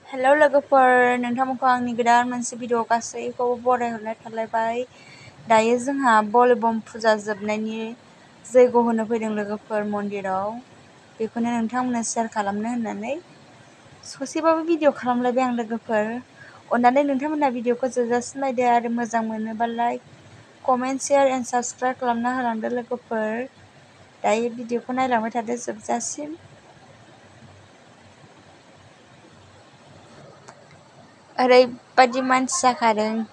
Hello लोगोफोर, नोंथांमोनखौ आंनि गोदान मोनसे भिडिअ गासैखौबो बरायहरनाय थालायबाय। दायो जोंहा बलबम फुजा जोबनायनि जैग' होनो फैदों लोगोफोर मन्दिराव। बेखौनो नोंथांमोननो शेयार खालामनो होननानै ससेबाबो भिडिअ खालामलायबाय आं लोगोफोर। अननानै नोंथांमोनहा भिडिअखौ जोबजासिम नायदो आरो मोजां मोनोबा like, comment, share and subscribe खालामना होलांदो लोगोफोर। दायो भिडिअखौ नायलांबाय थादो जोबजासिम। ओरैबायदि मानसि जाखादों,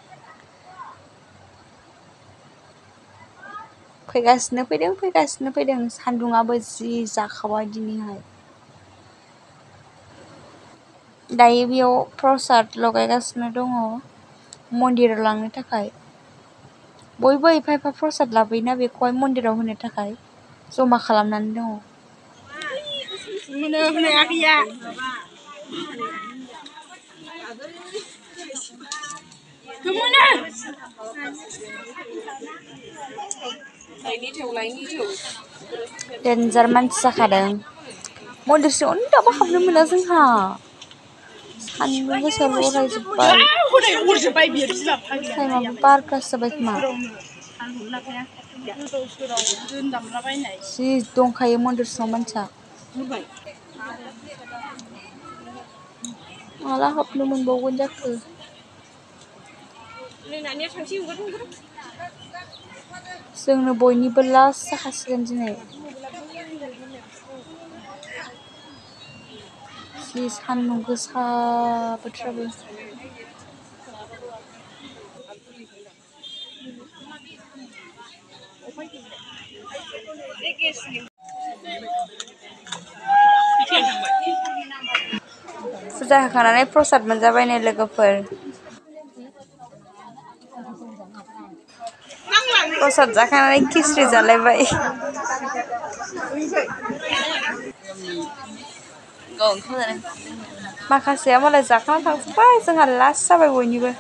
फैगासिनो फैदों। सान्दुंआबो जि जाखाबाय दिनैहाय। दायो बेयाव प्रसाद लगायगासिनो दङ मन्दिराव लांनो थाखाय। बयबो एफा एफा प्रसाद लाबोयोना, बेखौहाय मन्दिराव होनो थाखाय जमा खालामनानै दङ। डेन्जार मानसि जाखादों। मन्दिर सिङावनो दाबो हाबनो मोना जोंहा। सान्दुं गोसा लरायजोब्बाय। टाइमाबो 12थासो जाबाय खोमा। जि दंखायो मन्दिर सिङाव मानसिया। माला हाबनो मोनबावगोन जाखो। जोंनो बयनिबो लास्ट जाखासिगोन दिनै। जि सान्दुं गोसा बोथोराबो। फुजा होखांनानै प्रसाद मोनजाबाय नै लोगोफोर। प्रसाद जाखांनानै खिस्रि जालायबाय। माखासेया मालाय जाखांना थांजोब्बाय, जोंहा लास्ट जाबाय बयनिबो।